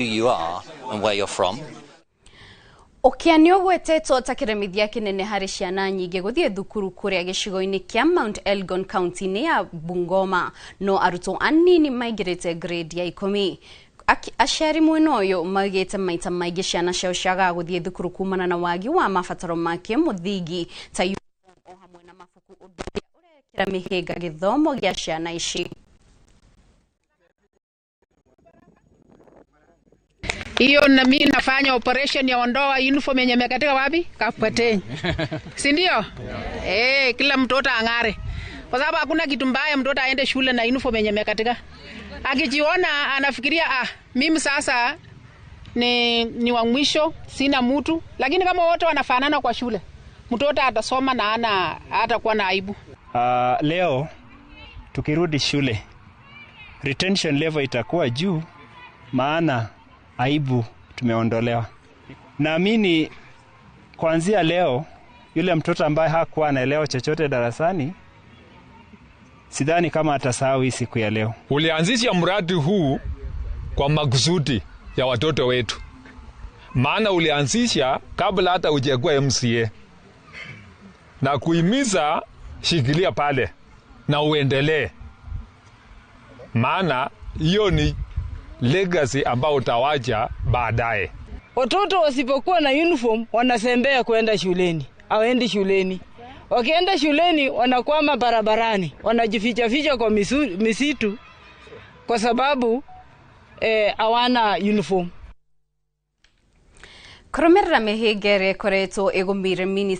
You are and where you're from. Ũkĩa nĩ ũgwetetwo ta kĩremithia kĩnene harĩ ciana nyingĩ gũthiĩ thukuru kũrĩa gĩcigo-inĩ kĩa Mount Elgon kaunti-inĩ ya Bungoma, no arutwo anini maingĩrĩte grade ya 10. Aciari mwena ũyũ maugĩte maita maingĩ ciana ciao ciagaga gũthiĩ thukuru kumana na wagi wa mabataro ma kĩmũthingi ta uniform o hamwe na mabuku, ũndũ ũrĩa ũrekĩra mĩhĩnga gĩthomo gĩa ciana ici. Hiyo na mimi nafanya operation ya ondoa uniform yenye imekatika wapi? Kapkateny. Si ndio? Yeah. Kila mtoto ang'are. Kwa sababu hakuna kitu mbaya mtoto aende shule na uniform yenye imekatika. Akijiona anafikiria mimi sasa ni wa mwisho, sina mtu. Lakini kama wote wanafanana kwa shule, mtoto atasoma na ana hatakuwa na aibu. Leo tukirudi shule, retention level itakuwa juu, maana aibu tumeondolewa. Naamini kuanzia leo yule mtoto ambaye hakuwa anaelewa chochote darasani, sidhani kama atasahau hii siku ya leo. Ulianzisha mradi huu kwa makusudi ya watoto wetu, maana ulianzisha kabla hata hujakuwa MCA, na kuhimiza shikilia pale na uendelee, maana hiyo ni legacy ambao utawacha baadaye. Watoto wasipokuwa na uniform wanasembea kwenda shuleni, hawaendi shuleni. Wakienda shuleni wanakwama barabarani, wanajificha ficha kwa misitu kwa sababu hawana uniform. Kũrũmĩrĩra mĩhĩnga ĩrĩa ĩkoretwo ĩgũmĩire.